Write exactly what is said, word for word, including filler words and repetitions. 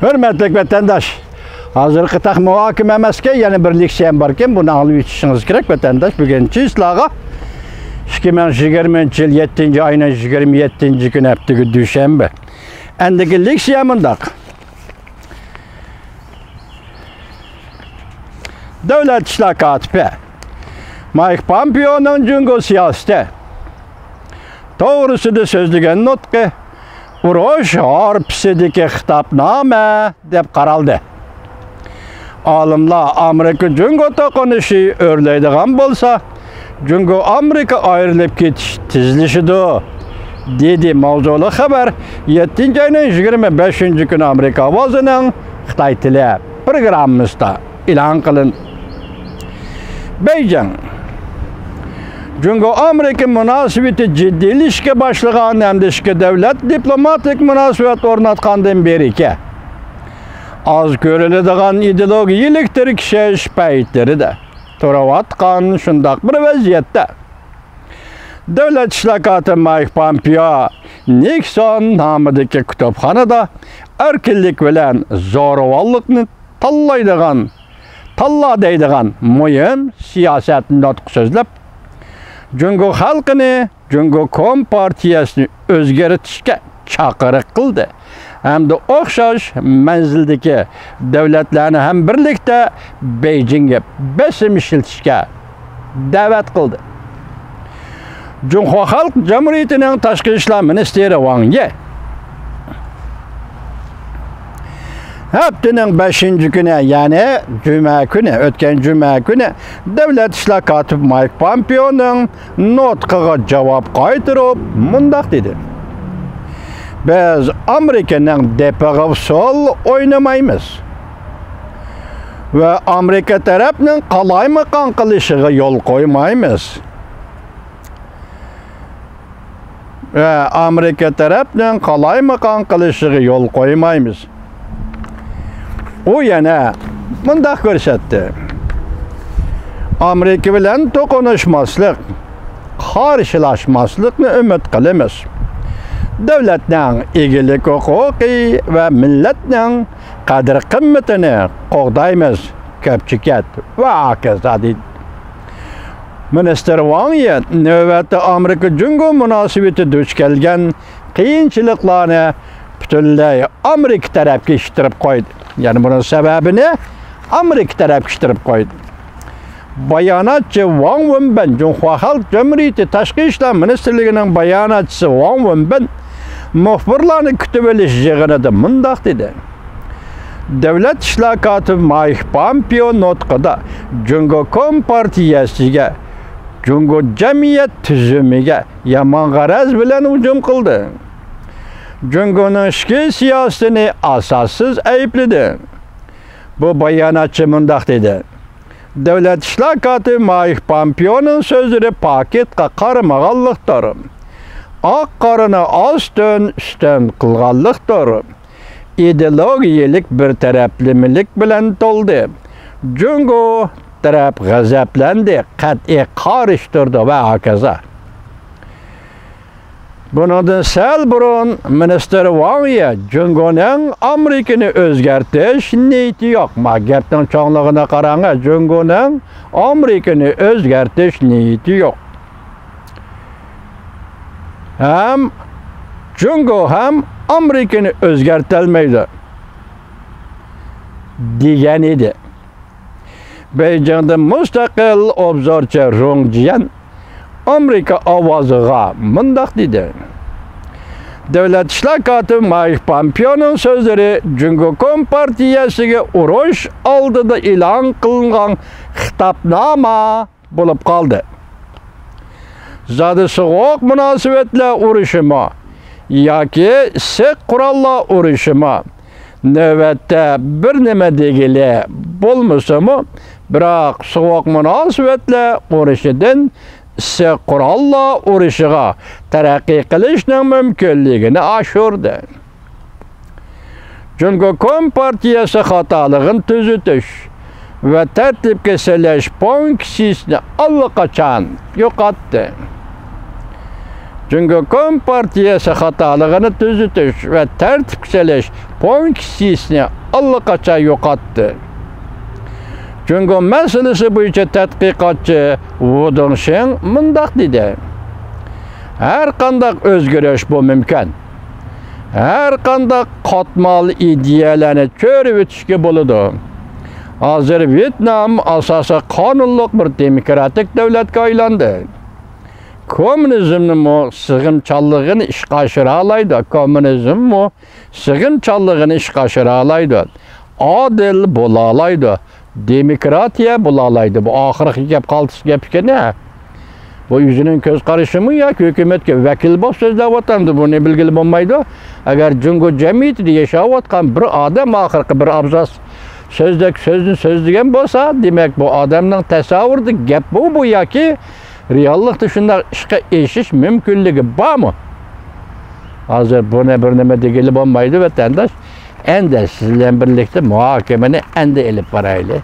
ھۆرمەتلىك ۋەتەنداش، ھازىرقى تاق مۇھاكىمە ئەمەسكەن، يەنە بىر لېكسىيەم باركەن، بۇنى ئاڭلىۋېتىشىڭىز كېرەك، ۋەتەنداش. بۈگۈن چىسلاغا ئىككى مىڭ يىگىرمىنچى يىل يەتتىنچى ئاينىڭ يىگىرمە يەتتىنچى كۈنى، ھەپتىگە دۈشەنبە. ئەندىكى لېكسىيە مۇنداق. دۆلەت ئىشلار كاتىپى مايك پامپېئونىڭ جۇڭگو سىياسىتى توغرىسىدا سۆزلىگەن نۇتقى ئۇرۇش ھارپىسىدىكى خىتابنامە دەپ قارالدى. ئالىملار ئامېرىكا جۇڭگو توقۇنۇشى ئۆرلەيدىغان بولسا، جۇڭگو ئامېرىكا ئايرىلىپ كېتىش تېزلىشىدۇ، دېدى. ماۋزۇلۇق خەۋەر يەتتىنچى ئاينىڭ يىگىرمە بەشىنچى كۈنى ئامېرىكا ئاۋازىنىڭ خىتاي تىلى پروگراممىسىدا ئېلان قىلىندى. بېيجىڭ. جۇڭگو ئامېرىكا مۇناسىۋىتى جىددىيلىشىشكە باشلىغان ھەمدە ئىككى دۆلەت دىپلوماتىك مۇناسىۋەت ئورناتقاندىن بېرىكى، ئاز كۆرۈلىدىغان ئىدېئولوگىيىلىك تىركىشىش پەيتلىرىدە تۇرۇۋاتقان شۇنداق بىر ۋەزىيەتتە، دۆلەت ئىشلار كاتىپى مايك پامپېئو نىكسون نامىدىكى كۇتۇپخانىدا ئەركىنلىك بىلەن زورىۋانلىقنى تاللايدىغان، تاللا دەيدىغان مۇھىم سىياسەت نۇتقى سۆزلەپ، جۇڭگو خەلقىنى جۇڭگو كومپارتىيەسىنى ئۆزگەرتىشكە چاقىرىق قىلدى ھەمدە ئوخشاش مەنزىلدىكى دۆلەتلەرنى ھەم بىرلىكتە بېيجىڭگە بېسىم ئىشلىتىشكە دەۋەت قىلدى. جۇڭخۇا خەلق جۇمھۇرىيىتىنىڭ تاشقى ئىشلار مىنىستىرى ۋاڭ يى ھەپتىنىڭ بەشىنچى كۈنى، يەنى جۈمە كۈنى، ئۆتكەن جۈمە كۈنى دۆلەت ئىشلار كاتىپى مايك پامپېئونىڭ نۇتقىغا جاۋاب قايتۇرۇپ مۇنداق دېدى: «بىز ئامېرىكىنىڭ دېپىغا ئۇسسۇل ئوينىمايمىز ۋە ئامېرىكا تەرەپنىڭ قالايمىقان قىلىشىغا يول قويمايمىز.» ۋە ئامېرىكا تەرەپنىڭ قالايمىقان قىلىشىغا يول قويمايمىز. ئۇ يەنە مۇنداق كۆرسەتتى: «ئامېرىكا بىلەن توقۇنۇشماسلىق، قارشىلاشماسلىقنى ئۈمىد قىلىمىز. دۆلەتنىڭ ئىگىلىك ھوقۇقى ۋە مىللەتنىڭ قەدىر-قىممىتىنى قوغدايمىز، كۆپچى كەت ۋە ھاكازا» دېدى. مىنىستىر ۋاڭ يى نۆۋەتتە ئامېرىكا جۇڭگو مۇناسىۋىتى دۇچ كەلگەن قىيىنچىلىقلارنى پۈتۈنلەي ئامېرىكا تەرەپكە ئىتتىرىپ قويدى. يەنى بۇنىڭ سەۋەبىنى ئامېرىكا تەرەپكە ئىتتىرىپ قويدى. باياناتچى ۋاڭ ۋېنبىن، جۇڭخۇا خەلق جۇمھۇرىيىتى تاشقى ئىشلار مىنىستىرلىكىنىڭ باياناتچىسى ۋاڭ ۋېنبىن مۇخبىرلارنى كۈتۈۋېلىش يىغىنىدا مۇنداق دېدى: دۆلەت ئىشلار كاتىپى مايك پامپېئو نۇتقىدا جۇڭگو كومپارتىيەسىگە، جۇڭگو جەمئىيەت تۈزۈمىگە يامان غەرەز بىلەن ھۇجۇم قىلدى. جۇڭگونىڭ ئىچكى سىياسىتىنى ئاساسسىز ئەيىبلىدى. بۇ باياناتچى مۇنداق دېدى: دۆلەت ئىشلار كاتىپى مايك پامپېئونىڭ سۆزلىرى پاكىتقا قارىمىغانلىقتۇر. ئاق-قارىنى ئاستىن-ئۈستۈن قىلغانلىقتۇر. ئىدېئولوگىيەلىك بىر تەرەپلىمىلىك بىلەن تولدى. جۇڭگو تەرەپ غەزەپلەندى، قەتئىي قارشى تۇردى ۋە ھاكازا. بۇنىڭدىن سەل بۇرۇن مىنىستىر ۋاڭ يى جۇڭگونىڭ ئامېرىكىنى ئۆزگەرتىش نىيىتى يوق. ما گەپنىڭ چوڭلۇقىنى قاراڭ، جۇڭگونىڭ ئامېرىكىنى ئۆزگەرتىش نىيىتى يوق. ھەم جۇڭگو ھەم ئامېرىكىنى ئۆزگەرتەلمەيدۇ دېگەن ئىدى. بېيجىڭدىن مۇستەقىل ئوبزورچى رۇڭ جيەن ئامېرىكا ئاۋازىغا مۇنداق دېدى: دۆلەت ئىشلار كاتىپى مايك پامپېئونىڭ سۆزلىرى جۇڭگو كومپارتىيەسىگە ئۇرۇش ئالدىدا ئېلان قىلىنغان خىتابنامە بولۇپ قالدى. زادى سوغۇق مۇناسىۋەتلەر ئۇرۇشىمۇ ياكى ئىسسىق قوراللار ئۇرۇشىمۇ نۆۋەتتە بىر نېمە دېگىلى بولمىسىمۇ، بىراق سوغۇق مۇناسىۋەتلەر ئۇرۇشىدىن ئىسسىق قوراللار ئۇرۇشىغا تەرەققىي قىلىشنىڭ مۇمكىنلىكىنى ئاشۇردى. جۇڭگو كومپارتىيەسى خاتالىقىنى تۈزىتىش ۋە تەرتىپكە سېلىش فۇنكسىيىسىنى ئاللىقاچان يوقاتتى. جۇڭگو كومپارتىيەسى خاتالىقىنى تۈزىتىش ۋە تەرتىپكە سېلىش فۇنكسىيىسىنى ئاللىقاچان يوقاتتى. جۇڭگو مەسىلىسى بويىچە تەتقىقاتچى ۋۇ دېڭشىڭ مۇنداق دېدى: ھەر قانداق ئۆزگىرىش بۇ مۇمكىن. ھەر قانداق قاتمال ئىدىيەلەرنى چۆرۈۋېتىشكە بولىدۇ. ھازىر ۋيېتنام ئاساسەن قانۇنلۇق بىر دېموكراتىك دۆلەتكە ئايلاندى. كوممۇنىزمنىمۇ سىغىمچانلىقىنى ئىشقا ئاشۇرالايدۇ. كوممۇنىزممۇ سىغىمچانلىقىنى ئىشقا ئاشۇرالايدۇ. ئادىل بولالايدۇ. دېموكراتىيە بولالايدۇ. بۇ ئاخىرقى گەپ، قالتىس گەپ ئىكەن ھە. بۇ ئۆزىنىڭ كۆز قارىشىمۇ ياكى ھۆكۈمەتكە ۋەكىل بولۇپ سۆزلەۋاتامدۇ، بۇنى بىلگىلى بولمايدۇ. ئەگەر جۇڭگو جەمئىيىتىدە ياشاۋاتقان بىر ئادەم ئاخىرقى بىر ئابزاس سۆزدەك سۆزنى سۆزلىگەن بولسا، دېمەك، بۇ ئادەمنىڭ تەسەۋۋۇرىدا گەپ بۇ، بۇ ياكى رېئاللىقتا شۇنداق ئىشقا ئېشىش مۇمكىنلىكى بارمۇ؟ ھازىر بۇنى بىر نېمە دېگىلى بولمايدۇ، ۋەتەنداش. ئەندى سىز بىلەن بىرلىكتە مۇھاكىمىنى ئەندى ئېلىپ بارايلى.